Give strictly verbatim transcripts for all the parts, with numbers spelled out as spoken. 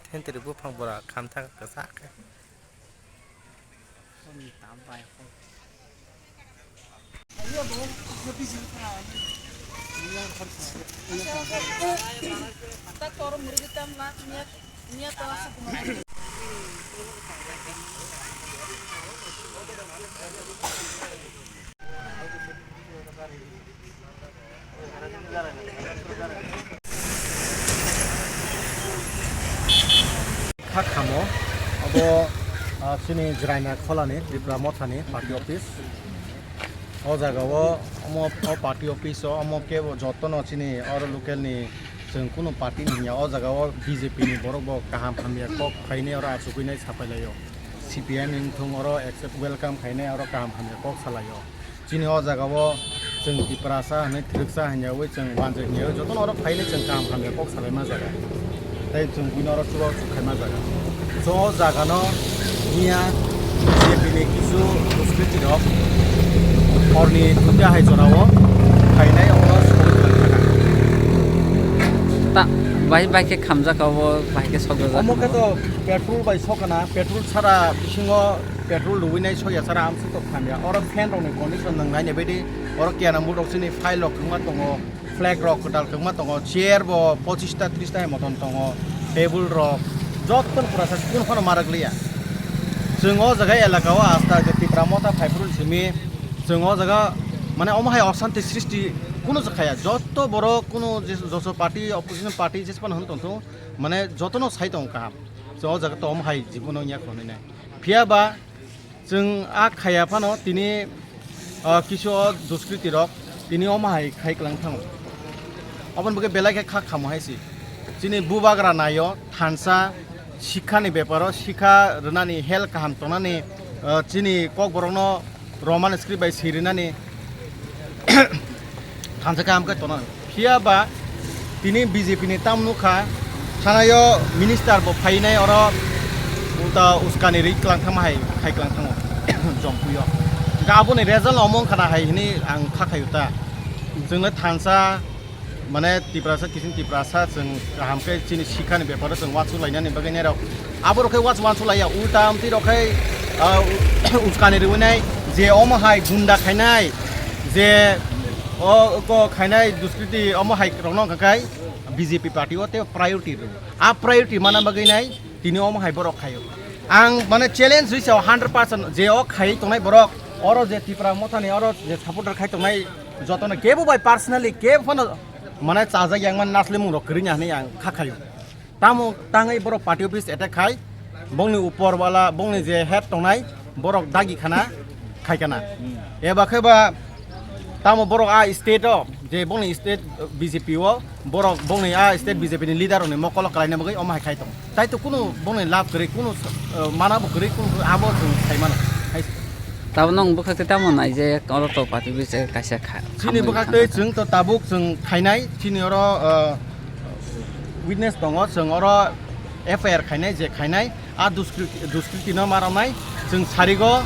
Thentwrwi buphang bwrang khamthang kwchak khe. Kha khamo, abo, ah, chini Jraina Kholani Tipra Mothani party office. O jaga o omo, o party office o omo kebo jotono chini oro local ni chwng kunu party ni hinya. O jaga o B J P ni borok bo kaham hamya kok khainai oro achugwi nai sapai lai o. C P I M ni wngthung oro accept welcome khainai oro kaham hamya kok salai o. Chini o jaga o chwng Tiprasa hinwi thwrwksa hinyawi chwng wanjwi hinyawi jotono oro phainwi chwng kaham hamya kok salaima jaga. Tei chwng buino oro chubachu khaima jaga. So o jaga no hiya B J P ni kisu duskriti rok horni duita hai jora o phainai omo no sogwi tongkha. Ta bai bai khe khamjak obo bai khe sokjak. Omo khe to petrol bai sokana, petrol sara bisingo petrol luwinai soya sara amsuk to khamya. Oro fan rokni condition nwng naina baidi, oro kenamul rok chini file rok kwbangma tongo, flag rok kwtal kwbangma tongo, chair bo pochista trista hai moton tongo, table rok jottoni pura sa chikon phano marak liya. Chwng o jaga elaka o asta je Tipra Motha phaiphuru simi chwng o jaga mane omo hai osanti srishti kunu jakhaya. Jotto borok kunu je joso party, opposition party jesphano hwn tongthung, mane jotono sai tongo kaham. Chwng o jaga to omo hai jibono wngya khonwi nai. Phiya ba chwng a khaya phano tini, ah, kisu o duskriti rok Tini omo hai khai klang thango. Aboni bagwi belai khe kha khamo hai se. Chini bubagra naio thansa sikha ni beparo, sikha rwnani, health kaham tongnani, ah, chini kokborokno Roman script bai swi rwnani thansa kaham khe tongnani. Phiya ba tini B J P ni tam nukha, thanaio minister bo phainai oro, ulta uskani ri klang thangma hai khai klang thango Jompuio. Hwnkhe aboni result omo wngkha na hai hwnwi ang kha khaio ta. Chwngno thansa, mane Tiprasa, kisin Tiprasa, chwng kaham khe chini sikhani beparo chwng uansuk lainani bagwi nairok. Aborok khe uansuk uansuk laiya, ulta amtwi rok khai, ah, uskani rwinai je omo hai gunda khainai, je o ko khainai duskriti omo hai rokno wngkha khai B J P party o tei priority rw. A priority mana bagwi nai tini omo hai borok khaio. Ang mane challenge risa hundred percent je o khai tongnai borok, oro je Tipra Mothani oro je supporter khai tongnai jotono kebo bai personally kebo phano mane chajak yang man nasle mung rok kwrwngya hwnwi ang kha khaio. Tamo tangwi borok party office attack khai, bongni upor wala, bongni je head tongnai, borok dagi khana, khai kana. Eba khe ba, tamo borok a state o, je bongni state B J P o, borok bongni a state B J P ni leader rokni mokolo kalaina bagwi omo hai khai tong. Tai to kunu bongni lab kwrwi, kunu, eh, mana bo kwrwi, kunu abo chwng khai mano. Hai se. Tabo nong bwkhak tei tamo nai je, oro to party office kaisa kha-, Chini khamani bwkhak tei thangkha. Chwng to tabuk chwng khainai, chini oro, eh, witness tongo, chwng oro F I R khainai, je khainai, a duskriti, duskriti no ma romnai, chwng sarigo,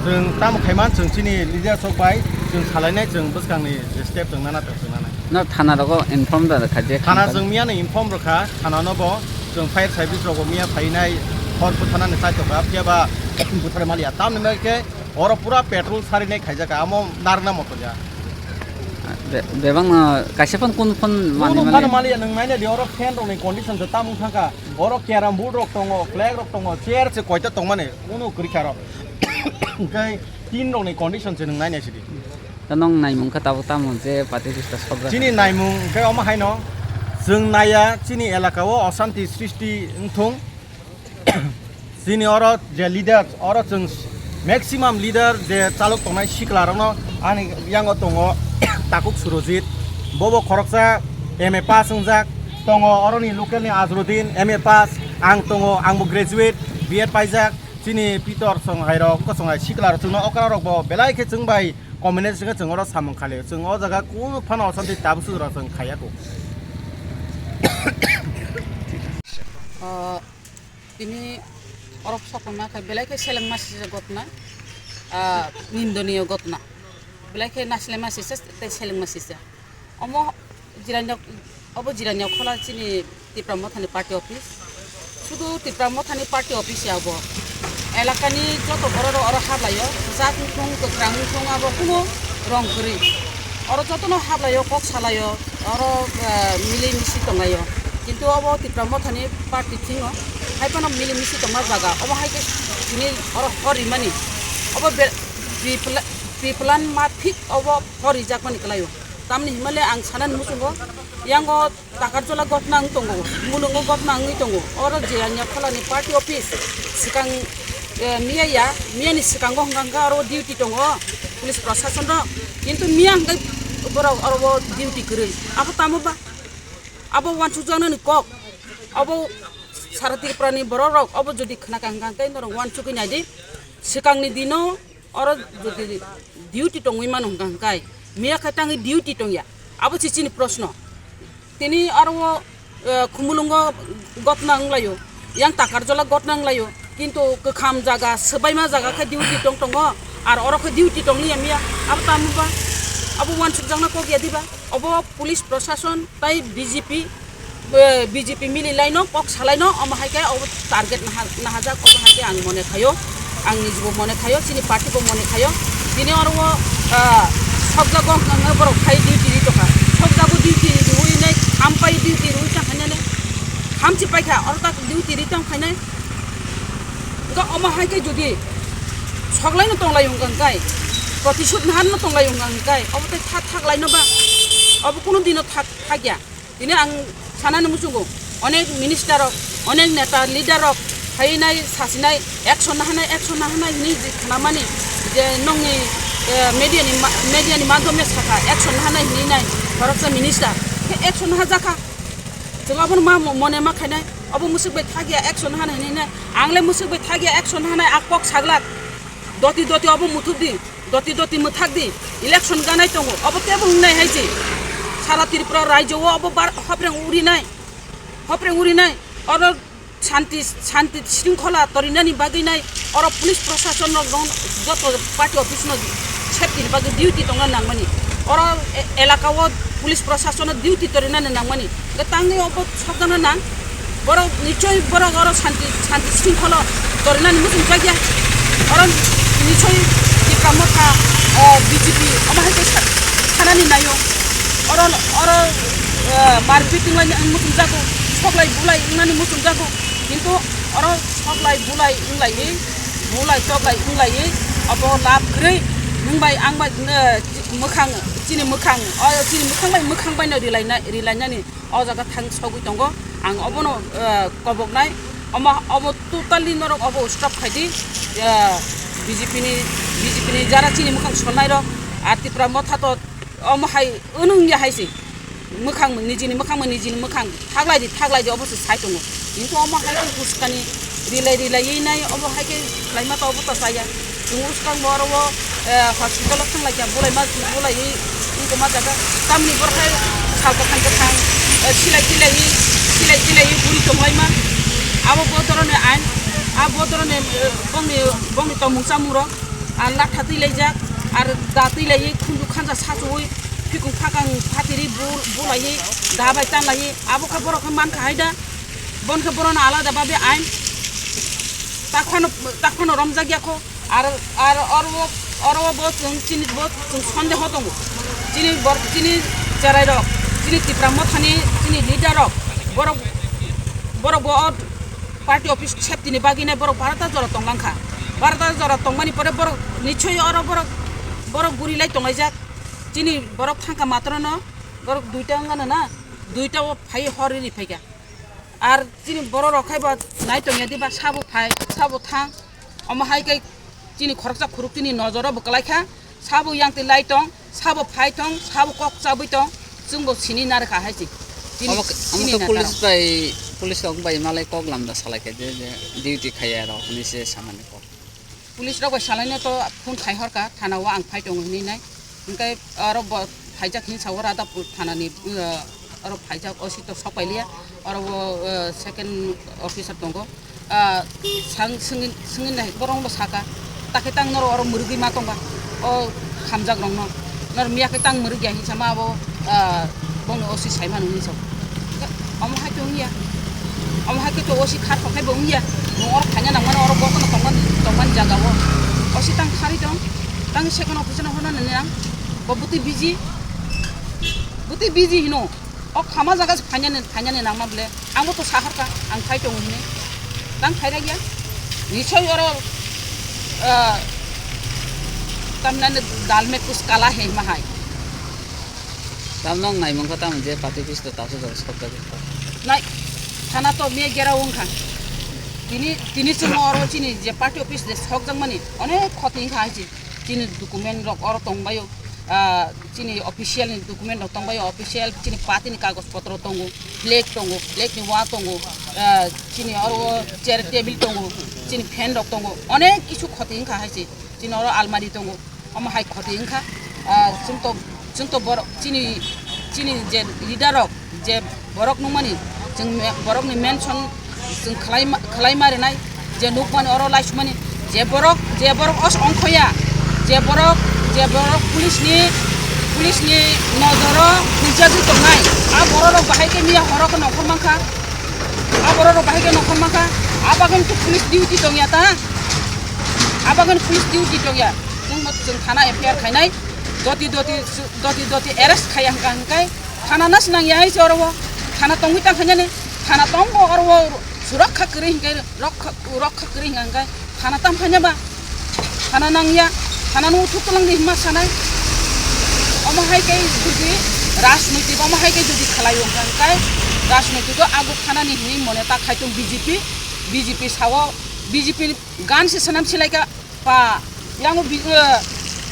chwng tamo khaima, chwng chini leader sok bai, chwng salainai, chwng bwskangni step chwng nana, chwng nanai. No thana rogo inform da kha je thana khamkha. Chwng miyano inform rokha, thana no bo, chwng fire service rogo miya phainai, hor buthanani chai tokha, phiya ba buthar maliya, tamni bagwi khe oro pura patrol sarinai khaijaka, amo narwkna motor ya. Be-, bebak no kaisa phone kun phone mani mani. Kun phone maliya, nwng naina di oro fan rokni condition se tamung thangkha. Oro carrom board rok tongo, flag rok tongo, chair se koita tongmani, kunu kwrwi kha rok. Hwnkhe tin rokni condition se nwng nainai sidi. Da nong naimung kha tabuk tamo je party office ta sobra. Chini naimung hwnkhe omo haino, chwng naiya chini elaka o osanti srishti wngthung. Chini oro je leader, oro chwng maximum leader je chalok tongnai sikla rokno ani yango tongo Takuk Surojit, bobo khoroksa M A pass wngjak tongo, oroni local ni Azrudin M A pass, ang tongo, angbo graduate B Ed paijak, chini Pitor song hai rok, kosong hai sikla rok chwngno okra rok bo belai khe chwng bai combination khe chwng oro samung khalio, chwng o jaga kunu phano osanti tabuk sujra chwng khaiya kho. Ah, Tini orok sokma khe belai khe selengma sijak gotna, ah, nindoniyo gotna. Belai khe naslema sijak tei selengma sijak. Omo jiranya, obo jiranya khola chini Tipra Mothani party office. Sudu Tipra Mothani party office ya obo. Elakani joto borok rok oro hablaio, jak wngthung, kwkhrang wngthung, abo kuno rong kwrwi. Oro jotono hablaio, kok salaio, oro, eh, mili misi tonglaio. Kintu obo Tipra Mothani party thingo, hai phano mili misi tongma jaga. Obo hai khe tini oro hor rimani. Obo be-, pre-pla-, pre-plan ma thik obo hor rijakmani kwlaio. Tamni himale ang sanani muchungo, yango Takarjola gotna wng tongo, mulungo gotna wngwi tongo. Oro Jirania Kholani party office swkang, eh, miya ya, miyani swkango hwnkha hwnkha oro duty tongo police prosason rok. Kintu miya hwnkhe borok oro o duty kwrwi. Abo tamo ba? Abo uansukjaknani kok. Abo sara Tripurani borok rok abo jodi khna kha hwnkha hwnkhe norok uansukwi naidi. Swkangni dino Oro jodi duty tongwi mano hwnkha hwnkhe, miya khe tangwi duty tongya? Abo se chini proshno. Tini aro o, eh, Khumulwngo gotna wnglaio, yang Takarjola gotna wnglaio, kintu kwkham jaga, swbaima jaga khe duty tong tongo, ar oro khe duty tongliya miya. Abo tamo ba? Abo uansukjakna kok ya diba? Obo police prosason tai B J P, eh, B J P mili laino, kok salaino, omo hai khe obo target naha-, nahajak, obo hai khe ang mone khaio, ang nijibo mone khaio, chini party bo mone khaio. Tini oro o, ah, sokjago hwnka hwnka borok phai duty ri tongkha. Sokjago duty riwi nai, hampai duty riwi tongkha nai, hamchi paikha, oro tak duty ri tongkha nai. Ga omo hai khe jodi soklaino tonglai hwnka hwnkhe, protisud naharno tonglai hwnka hwnkhe, obo tei thak thak laino ba? Obo kuno dino thak, thakya. Tini ang sanani muchungo, onek minister rok, onek neta leader rok, phainai sasinai, action nahanai, action nahanai hwnwi je khnamani je nongni, eh, media ni ma-, media ni madhyome sakha, action nahanai hinwi nai khoroksa minister. Khe action nahajakha. Chwng abono ma mo-, mone ma khainai. Obo mwswk bai thakya, action nahanai hinwi nai. Ang le mwswk bai thakya, action nahanai, a kok saglak. Doti doti obo muthubdi, doti doti mwthakdi. Election ganai tongo. Obo tebo wngnai hai se. Sara Tripura rajyo o obo bar-, hopreng urinai. Hopreng urinai. Oro Shanti, shanti shringkhola torinani bagwi nai oro police proshasonno rong joto party office no safety ni bagwi duty tongna nangmani. Oro e-, elaka o police proshasonno duty torinani nangmani. Hwnkhe tangwi obo sokjakna nang. Borok nichoi borok oro shanti, shanti shringkhola torinani muchungjakya. Oro nichoi Tipra Motha, o, B J P omo hai khe sa-, sanani naio. Oro, oro, eh, marpit wnglaini muchungjago, soklai bulai wngnani muchungjago. Kintu oro soklai bulai wnglaiwi, bulai choklai wnglaiwi, abo lab kwrwi nwng bai ang bai, eh, mwkhang, chini mwkhang, o chini mwkhang bai mwkhang baino rilaina-, rilainani o jaga thang sogwi tongo. Ang obono, eh, koboknai, omo, omo totally norok obo stop khaidi, eh, B J P ni, B J P ni jara chini mwkhang solnairok, a Tipra Motha to omo hai wnung ya hai se. Mwkhang nijini mwkhang nijini mwkhang thaglai di, thaglai di, obo se sai tongo. Kintu omo hai khe uskani rilai rilai nai, obo hai khe khlaima to obo to saya. Chwng uskang bo oro o, eh, hospital o thang lai kha, bulai ma, bulai wngkoma jaga. Tamni borok hai sal kwthang kwthang, eh, silai tilai, silai tilai buri tong lai ma. Abo bo doroni ain, abo doroni, eh, bongni, bongni tongmung chamung rok, ah, latha twi lai jak, ar da twi lai, khunju khanja sachuwi. Phikung phakang phatiri bu-, bulaiwi da bai tanlaiwi abo khe borok khe mankha hai da. Bon khe borokno alada babe ain takhwano, takhwano romjak ya kho. Ar, ar oro, oro bo chwng chini bo chwng sondeho tongo. Chini bor-, chini cherai rok, chini Tipra Mothani chini leader rok, borok, borok bo o party office safety ni bagwi nai borok barata jora tonglang kha. Barata jora tongmani pore borok nichoi oro borok, borok guri lai tonglaijak. Chini borok thangkha matrono, borok duita wngano na, duita o phai hor ri phaikha. Ar chini borok rok khai ba nai tongya diba, sabo phai, sabo thang. Omo hai khe chini khoroksa khuruk chini nojoro bo kwlai kha, sabo yang twi lai tong, sabo phai tong, sabo kok chabwi tong, chwng bo sini narwkha hai se. Chini, omo khe, omo chini khe neta police rok bai, police rok bai malai kok lamda salai kha je, je duty khaiya rok hinwi se samani kok. Police rok bai salaino to phone khai horkha, thana o ang phai tongo hinwi nai. Hwnkhe oro bo phaijak hinwi sa o Radhapur thanani, uh, oro phaijak, O C to sok pailiya. Oro bo, uh, second officer tongo. Ah, sang swngwi, swngwi nai borok bo saka. Takhe tang norok oro mwrwgwi ma tongba. O hamjak rokno. Nor miya khe tang mwrwk ya hinsa ma abo, ah, bongni O C sai mano hinsa. Omo hai khe wngya. Omo hai khe to O C khar khokhai bo wngya. Nwng oro khaina nang mano oro gotono tongmani, tongmani jaga o. O C tang kharwi tong. Tang second officer no hwnna nini ang. Bo bwtwi busy. Bwtwi busy hino. O khama jaga se phainani, phainani nangma bole. Ang bo to sahorkha, ang phai tongo hinwi. Tang phai ragya. Nisoi oro, ah, tamnani dal mein kuch kala hai ma hai. Tam nong nai mangkha tam je party office to taso jaga sok jaga. Nai, thana to miya gera wngkha. Tini, tini chwng oro chini je party office de sok jakmani, onek khoti wngkha hai se. Chini document rok oro tongbaio. Ah, chini official ni document rok tongbaio, official chini party ni kagoj potro tongo, flag tongo, flag ni wa tongo, ah, chini oro chair table tongo, chini fan rok tongo, onek kisu khoti wngkha hai se. Chini oro almari tongo, omo hai khoti wngkha. Ah, chwng to, chwng to borok chini, chini je leader rok je borok nukmani, chwng me-, borokni mention chwng khlai ma-, khlai ma rinai, je nukmani oro laisumani, je borok, je borok os ongkhoya, je borok, je borok police ni, police ni nojoro huljagwi tongnai, a borok rok bahai khe miya horo khe nongkhor mankha, a borok rok bahai khe nongkhor mankha, a bagwi khe police duty tongya ta, a bagwi police duty tongya, chwng bo chwng thana F I R khainai, doti doti, doti doti arrest khaiya hwnkha hwnkhe, thana nas nangya hai se oro o. Thana tongwi tang khainani. Thana tongo oro o. Surakha kwrwi hinkhe rokha, rokha kwrwi hinkha hinkhe thana tam khaina ba? Thana nangya. Thana no uthuk twlang di hima sanai. Omo hai khe jodi rajnoitik, omo hai khe jodi khlai o hinkha hinkhe rajnoitik o ago thanani hinwi mone ta khai tong B J P. B J P sao, B J P ni gan se sanam silaika. Pa, yang bi-, eh,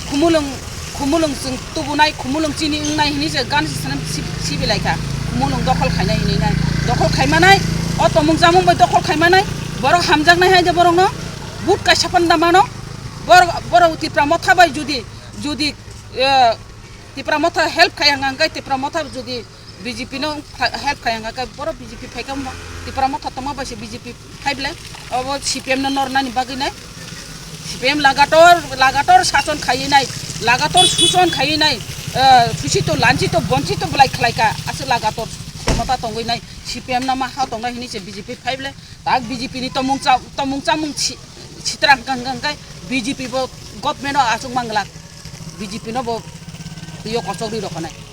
Khumulwng, khumulwng chwng tubunai, khumulwng chini wngnai hini se gan se sanam si-, sibilai kha. Khumulwng dokhol khainai hini nai. Dokhol khaimanai, o tomung chamung bai dokhol khaimanai, borok hamjaknai hai de borokno, but kaisa phan da mano, borok, borok Tipra Motha bai judi, judi, eh, Tipra Motha help khai hang hang khai Tipra Motha judi B J P no pha-, help khai hang khe borok B J P phai khe mo-, Tipra Motha tongma bai se B J P phai ble. Obo C P M no nor nani bagwi nai. C P M lagator, lagator sason khai nai, lagator suson khai nai, eh, susi to lanchi to bonchi to belai khlai ka, ase lagator khomota tongwi nai, C P M no ma ha tongnai hini se B J P phai ble. Tak B J P ni tomung cha-, tomung chamung si-, sitra hang hang khai B J P bo government o aswk manglak, B J P no bo yo kosok ri rokhanai.